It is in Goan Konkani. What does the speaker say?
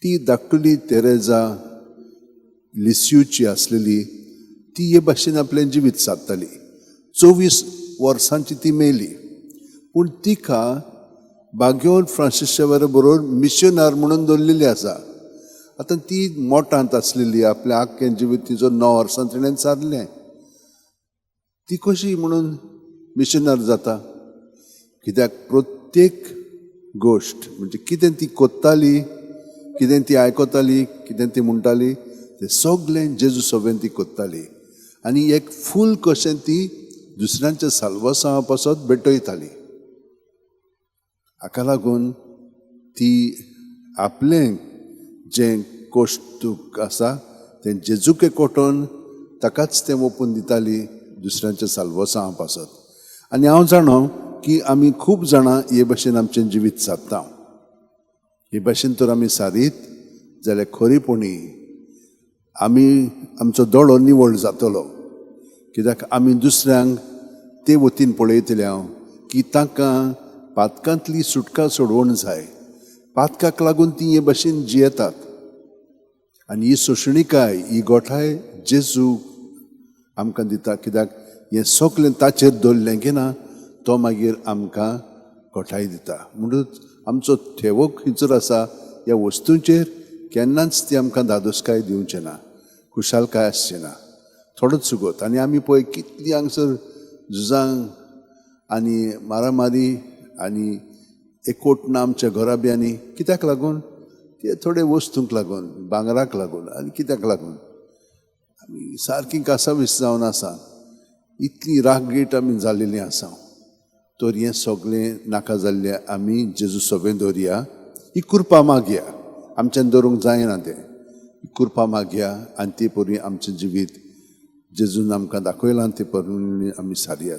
ती धाकटुली तेरेजा लिस्यूची आसलेली. ती हे भाशेन आपलें जिवीत सादताली. 24 वर्सांची ती मेली, पूण तिका भाग्यवंत फ्रांसीस शेवर बरोबर मिशनार म्हणून दवरलेली आसा. आतां ती मोटांत आसलेली. आपलें आख्खें जिवीत तिजो 9 वर्सां तिणें सारलें. ती कशी म्हणून मिशनार जाता? कित्याक प्रत्येक गोश्ट, म्हणजे कितें ती कोत्ताली, कितें ती आयकताली, कितें ती म्हणटाली, तें सगळें जेजू सवें ती कोत्ताली आनी एक फूल कशें ती दुसऱ्यांच्या साल्वासां पासत भेटयताली. हाका लागून ती आपलें जें कोश्टूक आसा तें जेजूके कोटोन ताकाच तें ओपून दिताली दुसऱ्यांच्या साल्वासां पासत. आनी हांव जाणो की आमी खूब जाणां हे भशेन आमचें जिवीत सादता. हे भाशेन तर आमी सारीत जाल्यार खरेपणी आमी आमचो दोळो निवळ जातलो, कित्याक आमी दुसऱ्यांक ते वतीन पळयतले हांव की तांकां पातकांतली सुटका सोडवण जाय. पातकाक लागून ती हे भशेन जियेतात आनी ही सोशणिकाय, ही गोठाय जेजू आमकां दिता, कित्याक हें सगलें ताचेर दवरलें की ना तो मागीर आमकां गोठाय दिता. म्हणूच आमचो ठेवो खंयसर आसा ह्या वस्तूंचेर केन्नाच ती आमकां धादोसकाय दिवचें ना, खुशालकाय आसची ना, थोडोच सुगोत. आनी आमी पळय कितली हांगसर झुजां आनी मारामारी आनी एकवट ना आमच्या घराब्यांनी. कित्याक लागून? ते थोडे वस्तूंक लागून, भांगराक लागून आनी कित्याक लागून आमी सारकी कासावीस जावन आसा. इतली रागीट आमी जालेली आसा. तर हें सगळें नाका जाल्लें आमी जेजू सोबें दवरया, ही कृपा मागया. आमच्यान दवरूंक जायना तें. ही कृपा मागया आनी ते परी आमचें जिवीत जेजून आमकां दाखयलां ते परी आमी सारया.